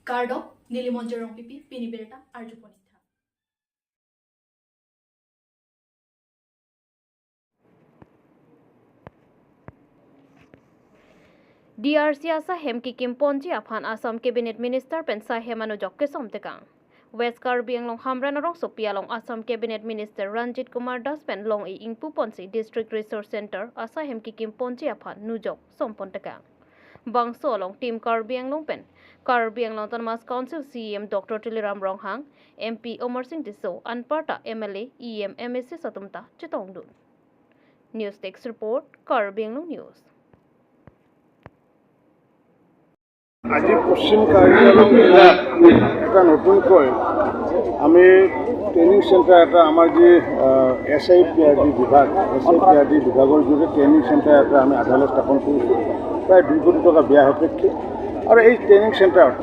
Card নীলিমঞ্জৰ ৰং পিপি পিনি Beretta আৰ্যু পনিথা DRC asa hemki kimponji aphan Assam Cabinet Minister pensa hemanu jokke somtekang West Karbi Anglong Hamran rong Sophia long Assam Cabinet Minister Ranjit Kumar Das pen long i Ingpu Ponsi District Resource Center asa hemki kimponji aphan nujok sompontekang Bangso along Team Karbi Anglong pen Karbi Anglong Autonomous Council CM Dr. Tuliram Ronghang MP Omar Singh Diso Anparta MLA EM MSC Satumta Chitongdun News Desk Report Karbi Anglong News. আজি পশ্চিম কাৰ্বি আংলং জিলাত এটা নতুনকৈ আমি training centre এটা আমাৰ যি S I P R D বিভাগ S I P R D বিভাগৰ জৰিয়তে ট্ৰেইনিং চেণ্টাৰ এটা আমি আধাৰলৈ স্থাপন কৰিছোঁ প্ৰায় 2 কোটি টকা ব্যয় সাপেক্ষে। আৰু এই ট্ৰেইনিং চেণ্টাৰত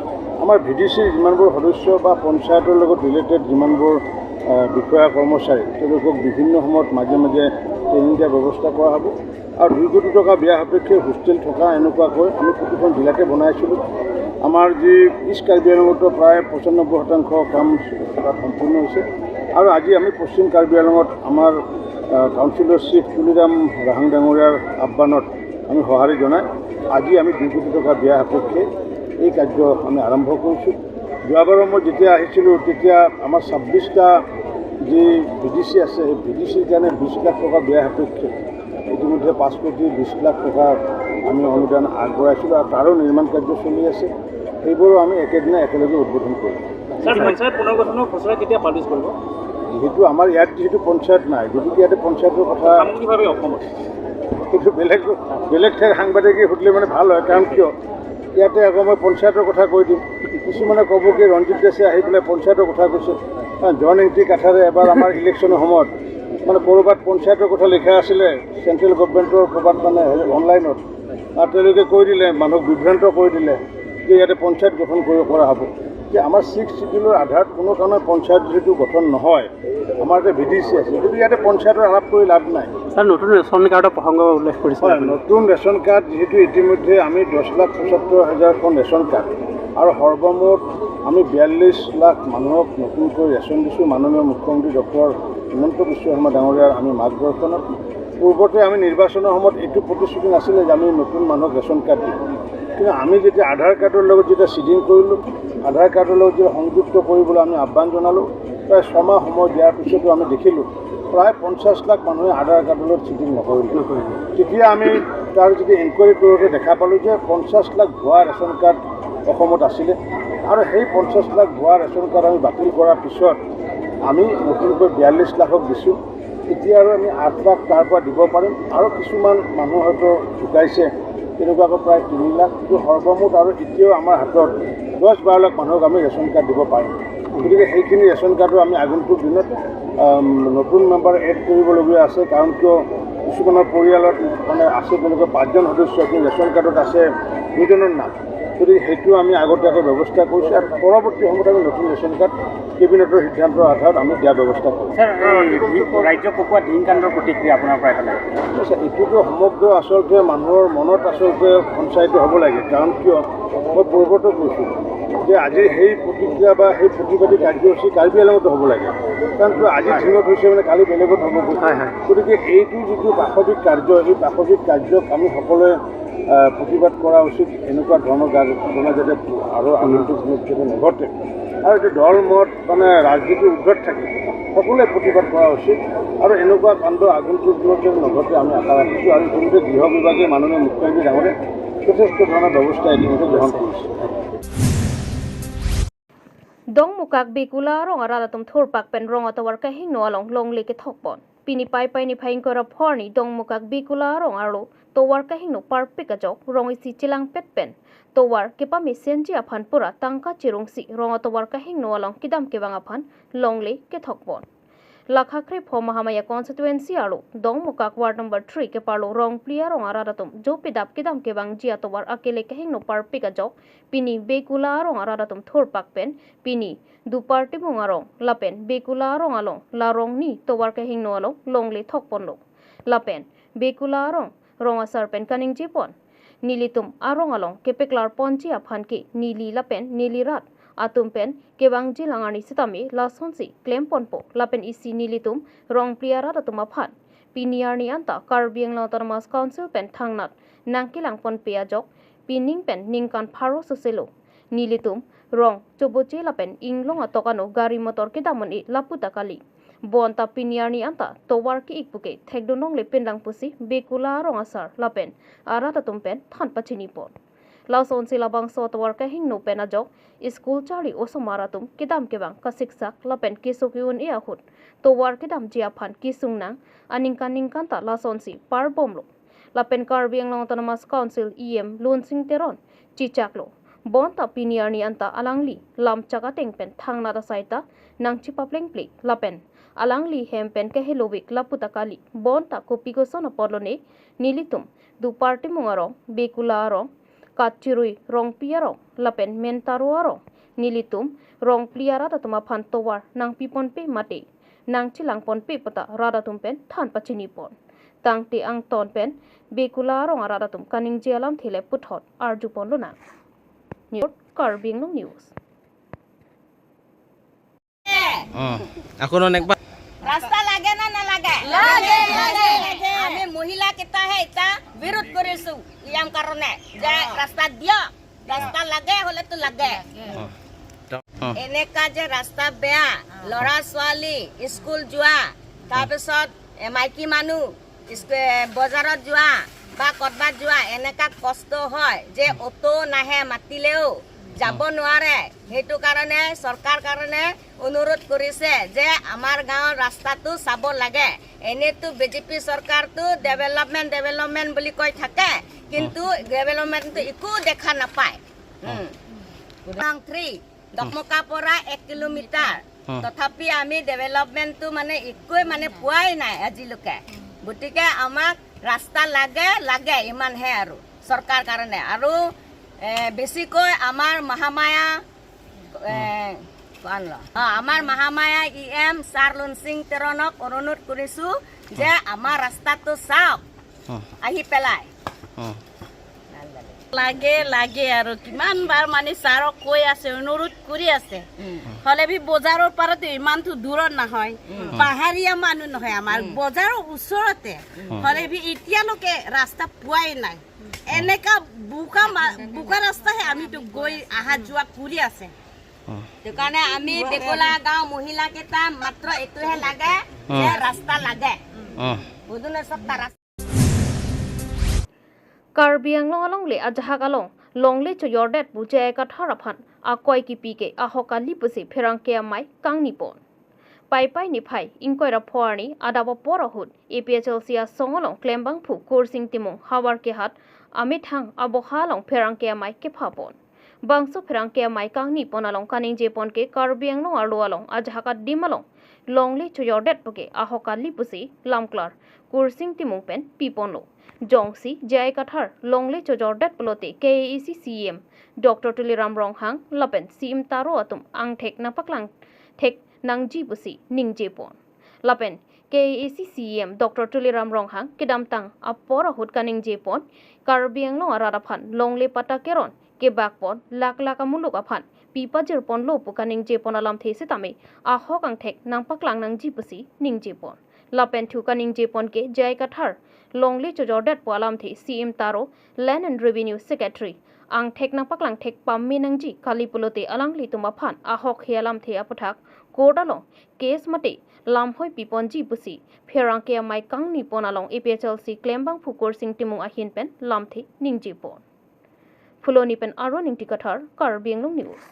আমাৰ ভি ডি চিৰ যিমানবোৰ সদস্য বা পঞ্চায়তৰ লগত ৰিলেটেড যিমানবোৰ বিষয়া কৰ্মচাৰী তেওঁলোকক বিভিন্ন সময়ত মাজে মাজে ট্ৰেইনিং দিয়াৰ ব্যৱস্থা কৰা হ'ব। আৰু 2 কোটি টকা ব্যয় সাপেক্ষে হোষ্টেল থকা এনেকুৱাকৈ আমি প্ৰতিখন জিলাতে বনাইছিলোঁ। আমাৰ যি ইষ্ট কাৰ্বি আংলঙতো প্ৰায় 95% কাম তাত সম্পূৰ্ণ হৈছে। আৰু আজি আমি পশ্চিম কাৰ্বি আংলঙত আমাৰ কাউন্সিলৰ চিফ তুলিৰাম ৰাহাং ডাঙৰীয়াৰ আহ্বানত আমি সঁহাৰি জনাই আজি আমি 2 কোটি টকা ব্যয় সাপেক্ষে এই কাৰ্য আমি আৰম্ভ কৰিছোঁ। যোৱাবাৰো মই যেতিয়া আহিছিলোঁ তেতিয়া আমাৰ 26টা যি ভি ডি চি আছে সেই ভি ডি চিৰ কাৰণে 20 লাখ টকা ব্যয় সাপেক্ষে ইতিমধ্যে 5 কোটি 20 লাখ টকা আমি অনুদান আগবঢ়াইছিলোঁ আৰু তাৰো নিৰ্মাণ কাৰ্য চলি আছে। সেইবোৰো আমি একেদিনা একেলগে উদ্বোধন কৰিম। যিহেতু আমাৰ ইয়াত যিহেতু পঞ্চায়ত নাই, গতিকে ইয়াতে পঞ্চায়তৰ কথা সেইটো বেলেগ বেলেগ ঠাইৰ সাংবাদিকে সুধিলে মানে ভাল হয়। কাৰণ কিয় ইয়াতে আকৌ মই পঞ্চায়তৰ কথা কৈ দিম, কিছুমানে ক'ব কি ৰঞ্জিত দাসে আহি পেলাই পঞ্চায়তৰ কথা কৈছে। জন এণ্ট্ৰি কাঠাৰে এবাৰ আমাৰ ইলেকশ্যনৰ সময়ত মানে ক'ৰবাত পঞ্চায়তৰ কথা লিখা আছিলে চেণ্ট্ৰেল গভমেণ্টৰ ক'ৰবাত মানে অনলাইনত, আৰু তেওঁলোকে কৈ দিলে মানুহক বিভ্ৰান্ত কৰি দিলে যে ইয়াতে পঞ্চায়ত গঠন কৰিব পৰা হ'ব। যে আমাৰ 6 চিডিউলৰ আধাৰত কোনো কাৰণত পঞ্চায়ত যিহেতু গঠন নহয়, আমাৰ ইয়াতে ভি ডি চি আছে, গতিকে ইয়াতে পঞ্চায়তৰ আলাপ কৰি লাভ নাই। ছাৰ, নতুন ৰেচন কাৰ্ডৰ প্ৰসংগ উল্লেখ কৰিছে। হয়, নতুন ৰেচন কাৰ্ড যিহেতু ইতিমধ্যে আমি 10,75,000খন ৰেচন কাৰ্ড আৰু সৰ্বমুঠ আমি 42 লাখ মানুহক নতুনকৈ ৰেচন দিছোঁ। মাননীয় মুখ্যমন্ত্ৰী ডক্টৰ হিমন্ত বিশ্ব শৰ্মা ডাঙৰীয়াৰ আমি মাৰ্গদৰ্শনত পূৰ্বতে আমি নিৰ্বাচনৰ সময়ত এইটো প্ৰতিশ্ৰুতি নাছিলে যে আমি নতুন মানুহক ৰেচন কাৰ্ড দিম, কিন্তু আমি যেতিয়া আধাৰ কাৰ্ডৰ লগত যেতিয়া চিডিং কৰিলোঁ, আধাৰ কাৰ্ডৰ লগত যেতিয়া সংযুক্ত কৰিবলৈ আমি আহ্বান জনালোঁ, প্ৰায় 6 মাহ সময় দিয়াৰ পিছতো আমি দেখিলোঁ প্ৰায় 50 লাখ মানুহে আধাৰ কাৰ্ডৰ লগত চিডিং নকৰিলে। তেতিয়া আমি তাৰ যদি এনকুৱাৰী কৰোঁতে দেখা পালোঁ যে 50 লাখ ভুৱা ৰেচন কাৰ্ড অসমত আছিলে আৰু সেই 50 লাখ ভুৱা ৰেচন কাৰ্ড আমি বাতিল কৰাৰ পিছত আমি নতুনকৈ 42 লাখক দিছোঁ। এতিয়া আৰু আমি 8 লাখ তাৰ পৰা দিব পাৰিম আৰু কিছুমান মানুহ হয়তো ঢুকাইছে, তেনেকুৱাকৈ প্ৰায় 3 লাখ, কিন্তু সৰ্বমুঠ আৰু এতিয়াও আমাৰ হাতত 10-12 লাখ মানুহক আমি ৰেচন কাৰ্ড দিব পাৰিম। গতিকে সেইখিনি ৰেচন কাৰ্ডো আমি আগন্তুক দিনত নতুন মেম্বাৰ এড কৰিবলগীয়া আছে। কাৰণ কিয় কিছুমানৰ পৰিয়ালত মানে আছে তেওঁলোকৰ 5জন সদস্য, কিন্তু ৰেচন কাৰ্ডত আছে 2জনৰ নাম, গতিকে সেইটো আমি আগতীয়াকৈ ব্যৱস্থা কৰিছোঁ আৰু পৰৱৰ্তী সময়ত আমি নতুন ৰেচন কাৰ্ড কেবিনেটৰ সিদ্ধান্তৰ আধাৰত আমি দিয়াৰ ব্যৱস্থা কৰিম। ৰাজ্য পকোৱা ডিংকাণ্ডৰ প্ৰতিক্ৰিয়া আপোনাৰ পৰা এটা লাগে? এইটোতো সমগ্ৰ আচলতে মানুহৰ মনত আচলতে সঞ্চাৰিত হ'ব লাগে। কাৰণ কিয় মই পূৰ্বতে কৈছোঁ যে আজি সেই প্ৰতিক্ৰিয়া বা সেই প্ৰতিবাদী কাৰ্যসূচী কাৰ্বি আংলঙতো হ'ব লাগে। কাৰণ কিয় আজি ঢিঙত হৈছে মানে কালি বেলেগত হ'ব। গতিকে এইটো যিটো পাশৱিক কাৰ্য, এই পাশৱিক কাৰ্যক আমি সকলোৱে প্ৰতিবাদ কৰা উচিত। এনেকুৱা ধৰণৰ ঘটনা যাতে আৰু আগন্তুক দিনত যাতে নঘটে আৰু এইটো দল মত মানে ৰাজনীতিৰ ঊৰ্ধত থাকে সকলোৱে প্ৰতিবাদ কৰা উচিত আৰু এনেকুৱা কাণ্ড আগন্তুক দিনত যাতে নঘটে আমি আশা ৰাখিছোঁ। আৰু ইতিমধ্যে গৃহ বিভাগে মাননীয় মুখ্যমন্ত্ৰী ডাঙৰীয়াই যথেষ্ট ধৰণৰ ব্যৱস্থা ইতিমধ্যে গ্ৰহণ কৰিছে। Dong mukak bekula rong aralatum thurpak pen rong atawar kahing no along long leke thokpon pini pai pai ni phaing kora phorni dong mukak bekula rong aro towar kahing no parpik ajok rong isi chilang pet pen towar kepa mi senji aphan pura tangka chirungsi rong atawar kahing no along kidam kebang aphan long le ke thokpon Lakhakhri pho Mahamaya constituency aro dong mukak ward number 3 ke parlo rong plia rong araratum jopidap kidam kebang jia towar akele kahing no parpik ajok pini bekula rong araratum thurpak pen pini du party mungarong lapen bekula rong along la rong ni towar kahing no along longle thokpon lo lapen bekula rong ronga sarpen kaning jipon nilitum arong along kepeklar ponchi aphan ki nili lapen nili rat Atum pen kebang jilangani sitami lasonsi claim ponpo lapen isi nilitum rong pliara datuma phan piniarni anta Karbi Anglong Autonomous Council pen thangnat nangkilang pon pia jok pining pen ningkan pharo soselo nilitum rong choboche lapen inglong atokano gari motor ke damon i laputa kali bonta piniarni anta towar ki ikpuke thekdonong le penlang pusi bekula rong asar lapen arata tumpen than pachini pon Lason silabang so towar ka hing no pena jok school chari osomaratum kedam kebang kasiksak lapen kisukyun iahut towar kedam jiaphan kisungnang aningkan ningkan ta lason si par bomlo lapen Karbi Anglong Autonomous Council EM Lunsing Teron chichaklo bonta piniarni anta alangli lamchaka tengpen thangna da saita nangchi papleng pli lapen alangli hempen kehelowik laputakali bonta kopigosona podlone nilitum du party mungarong bekula rong Kachirui rong piarong lapen mentaruarong nilitum rong pliara tatuma phan towar nang pipon pe mate nang chilang pon pe pata rada tumpen than pachini pon tangti ang ton pen bekula rong arada tum kaning jealam thile puthot arju pon lona New Karbi Anglong News. এখন অনেকবার রাস্তা লাগে না না লাগে লাগে লাগে আমি মহিলা কেইটাহে এটা বিৰোধ কৰিছো ইয়াৰ কাৰণে যে ৰাস্তা দিয়ক ৰাস্তা লাগে হলেতো লাগে এনেকা যে ৰাস্তা বেয়া ল'ৰা ছোৱালী স্কুল যোৱা তাৰপিছত মাইকী মানুহ বজাৰত যোৱা বা ক'ৰবাত যোৱা এনেকা কষ্ট হয় যে অটো নাহে মাতিলেও যাব নোৱাৰে। সেইটো কাৰণে চৰকাৰ কাৰণে অনুৰোধ কৰিছে যে আমাৰ গাঁৱৰ ৰাস্তাটো চাব লাগে। এনেইতো বিজেপি চৰকাৰটো ডেভেলপমেণ্ট ডেভেলপমেণ্ট বুলি কৈ থাকে, কিন্তু ডেভেলপমেণ্টটো একো দেখা নাপায়। 3 দকমকাৰ পৰা 1 কিলোমিটাৰ, তথাপি আমি ডেভেলপমেণ্টটো মানে একোৱে মানে পোৱাই নাই আজিলৈকে। গতিকে আমাক ৰাস্তা লাগে লাগে ইমানহে আৰু চৰকাৰ কাৰণে। আৰু বেছিকৈ আমাৰ মহামায়া আমাৰ মহামায়া ই এম ছাৰ লুনচিং তেৰণক অনুৰোধ কৰিছোঁ যে আমাৰ ৰাস্তাটো চাওক আহি পেলাই। লাগে লাগে আৰু কিমান বাৰ মানে ছাৰক কৈ আছে, অনুৰোধ কৰি আছে, হ'লে বি বজাৰৰ পৰাতো ইমানটো দূৰত নহয়, পাহাৰীয়া মানুহ নহয়, আমাৰ বজাৰৰ ওচৰতে, হ'লে বি এতিয়ালৈকে ৰাস্তা পোৱাই নাই। এনেকা বোকা বোকা ৰাস্তাহে আমিতো গৈ অহা যোৱা কৰি আছে। সেইকাৰণে আমি বেকলা গাঁও মহিলাকেইটা মাত্ৰ এইটোহে লাগে যে ৰাস্তা লাগে। Karbi Anglong along le ajahak along longle cho yordet bu je ka tharaphan akoi ki pike ahokali pusi pherang ke amai kangni pon pai pai ni phai ingkoi ra phorni adaba porahut APHLC a songolong klembang phu kursing timung hawar ke hat amithang abohalong pherang ke amai ke phapon bangso pherang ke amai kangni pon along kaning je pon ke Karbi Anglong arlo along ajahaka dimalong longle cho yordet puke ahokali pusi lamklar kursing timung pen piponlo Jongsi Jai Kathar Longle Chojordet Plote KAEC CM Dr. Tuliram Ronghang Lapen CM Taro Atum Ang Thek Napaklang Thek Nangji Busi Ningje Pon Lapen KAEC CM Dr. Tuliram Ronghang Kidam Tang Apora Hutkaning Jepon Karbi Anglong Araraphan Longle Patakeron Kebakpon Lak Lakamuluk Aphan Pipa Jirpon Lo Pukaning Jepon Alam These Tame Ahok Ang Thek Nangpaklang Nangji Busi Ningje Pon Lapen Thukaning Jepon Ke Jai Kathar Longle Chojordet Poalam The CM Taro Land and Revenue Secretary Ang Thek Napaklang Thek Pammi Nangji Kalipulote Alangli Tumaphan Ahok Hialam The Apathak Kodalong Case Mate Lamhoi Piponji Pusi Pherang Ke Amai Kangni Pon Along APHLC Klembang Phukor Sing Timung Ahin Pen Lam The Ningji Pon Phuloni Pen Aro Ningti Kathar Karbi Anglong News.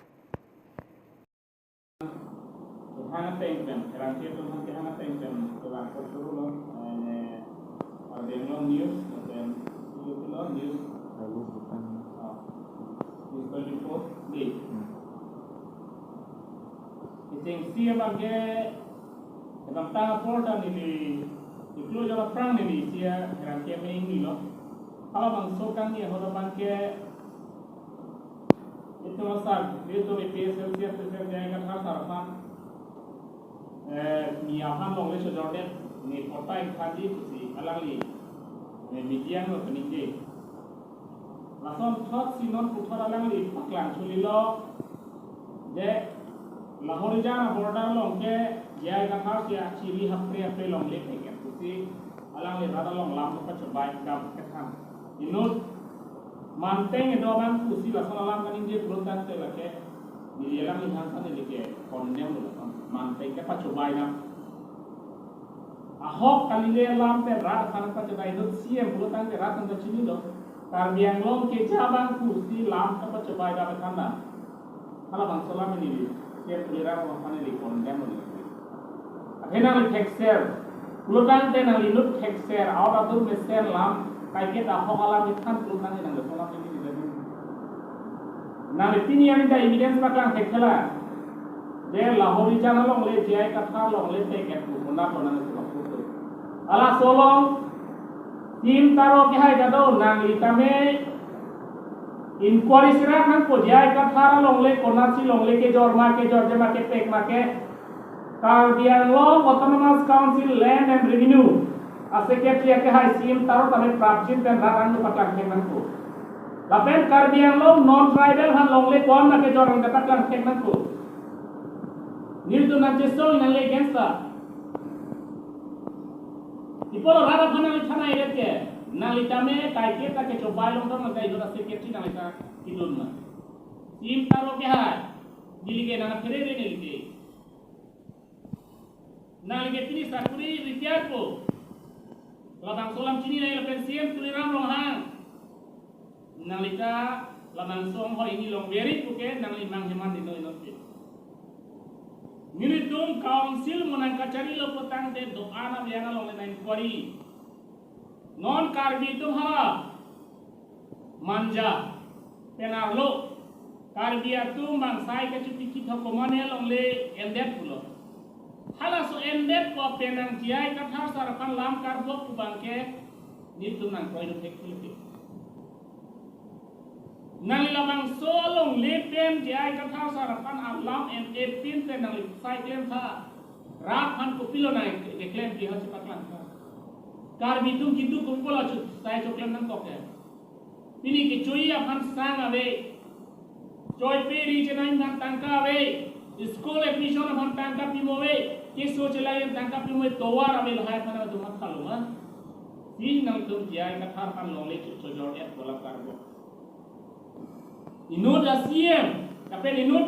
News, News, News 24 day. Iseng siya bangke, ibang tanga porta nili, iklo jala prang nili siya rangke meing nilo. Kalau bang sokang niya hoda bangke, itu masak, itu BPSL siya spesial jaya kathar sarafan, miyahan longle sojordet ni kota yang tadi si alangli. Media no peningje. Lason thot sinon puthor alangli paklang chulilo De Lahorijana border long ke jai kathar si achiri hapre hapre long le ke kusi alang le rada long lam pa chobai dam ke tham inut manteng do bang kusi la sona lam kanin je protan te la ke ni elang ni han san le ke condemn lo manteng ke pa chobai na ahok kalile lam te ra san pa chobai inut cm protan te ra san ta chini lo Karbi Anglong ke jabang kusi lam ka pa chobai da tham na hala bang solam ni CM Tuliram khane li condemn lo athena li taxer Plutan te nang linut taxer out of the meser lam kai ke ta hola mi than plutan ni nang solam ni ni nang tini ani da evidence paklang thekela de Lahori jana long le jai katha long le te ke ku na to nang se ku ala solong tim taro ke hai da do nang li tame inquiry sira nang ko jai katha long le konachi long le ke jor ma ke jor jema ke pek ma ke Karbi Anglong Autonomous Council Land and Revenue a secretary ke hai CM taro tame prapjit ben rarang patlang khek nang ko lapen Karbi Anglong non tribal han long le kon na ke jorang da patlang khek nang ko nil tu na cheso in le against ta ipolo rara khana le thana ire ke na li tame kai ke ta ke chobai long dong na idora secretary na le ta kidun na CM taro ke hai dili ke na phere re ne li Nang lagi pini sakuri retired ko. Labang solam chini nai lapen CM Tuliram long hang. Nang lita labang song ho ini long beri ko ke nang limang heman dino ino pi. Niritum council monang kachari lo potang de doana biana long le nine inquiry. Non Karbi tum hala manja penarlo Karbi atum bang sai ke chuti ki thokomane long le endet pulo. Hala so endet ko penang jiai kathar sarapan lam karbok kubangke nitum nang koino tek philipi nang labang solong lepem jiai kathar sarapan alam en epin te nang sai claim tha rak han ko pilo nai ke claim ki hochi paklan tha Karbi tum kintu kumpola chu sai cho claim nang ko ke pini ke choi aphan sang ave choi pe ri che nai nang tangka ave school admission aphan tangka pimowe ke soch lai tangka pimowe towar ave lahai phana dumat khaluma sin nang tum jiai kathar pan long le chu chojor et bola karbo inut CM kapen inut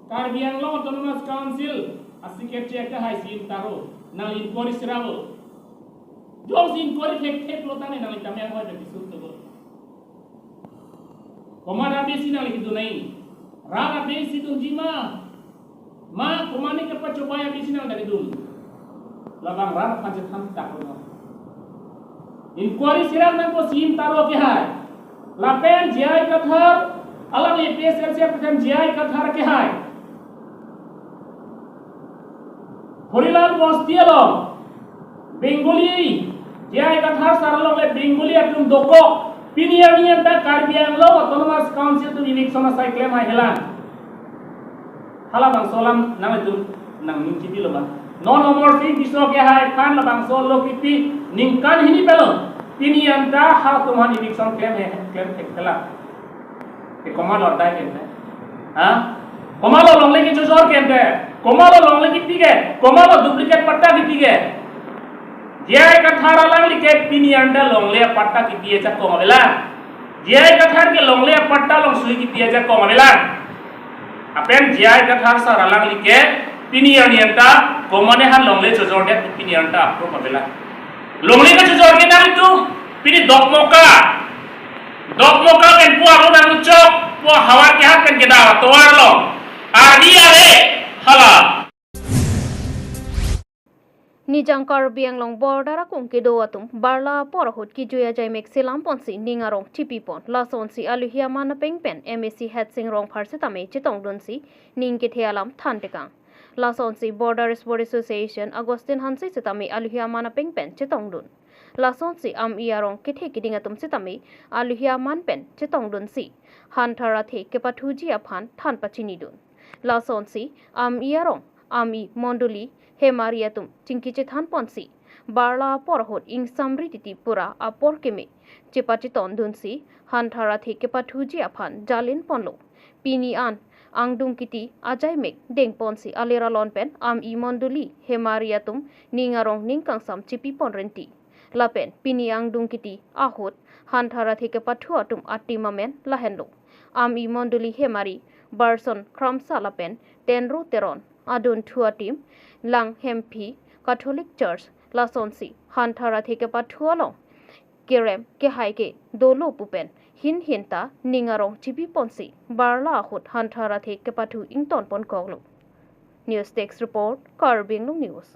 Karbi Anglong Autonomous Council a secretary ka hai CM taro nang inquiry sirabo jong sin inquiry thek thek lotane nang tame hoi be sut to komara besi nang ki dunai rara besi tung jima ma komane ke pa chobaya besi nang dari dun labang rara pancet tham tak no inquiry siram nang ko CM taro ke hai lapen jiai kathar alang APSLC president jiai kathar ke hai Harilal Bostialo Bengali jiai kathar saralong le Bengali atum doko piniamian ta Karbi Anglong Autonomous Council tu election sai claim hai helan hala bang solam nang itu nang ning kipi lo ba non omor sing kiso ke hai khan la bang sol lo kipi ning kan hini pelo pinian ta ha tuman election claim he claim thek thela ke komal or dai kente ha komalo long le ki chosor kente komalo long le ki pige komalo duplicate patta ki pige jai kathar lang li ke pinian da long le patta ki pie cha komabela jai kathar ke long le patta long sui ki pie cha komabela apen jai kathar sar alang li ke pinian yanta komane han long le chojor de pinian ta apro mabela long le ka chojor ke nang tu pini dokmoka dokmoka pen puar lo nang chok puar hawar ke hat pen ke da towar lo adi are hala Nijang Karbi Anglong border kongke do atum barla porhot ki joya jai mexilam ponsi ningarong tipi pon lasonsi aluhia mana pengpen MAC head sing rong pharse tame chitong dunsi ningke thealam thantekang lasonsi Border Sport Association Agustin Hansi sitame aluhia mana pengpen chitong dun lasonsi am iarong ke the kiding atum sitame aluhia man pen chitong dunsi hanthara the kepathuji aphan than pachini dun lasonsi am iarong ami mondoli hemariatum chingkiche than ponsi barla porhot ing samriti pura apor keme chepachi ton dunsi hanthara the kepathuji aphan jalin ponlo pini an angdung kiti ajai mek dengpon si alera lon pen am i monduli hemariatum ningarong ningkangsam chipi pon renti lapen pini angdung kiti ahut hanthara thike pathua tum atimamen lahenlo am i monduli hemari barson kramsa lapen tenro teron adun thua team lang hempi Catholic Church lasonsi hanthara thike pathua long kerem ke haike dolo pupen hin hinta ningarong chipi ponsi barla ahut hanthara thike pathu ington pon koglo. News Desk report, Karbi Anglong News.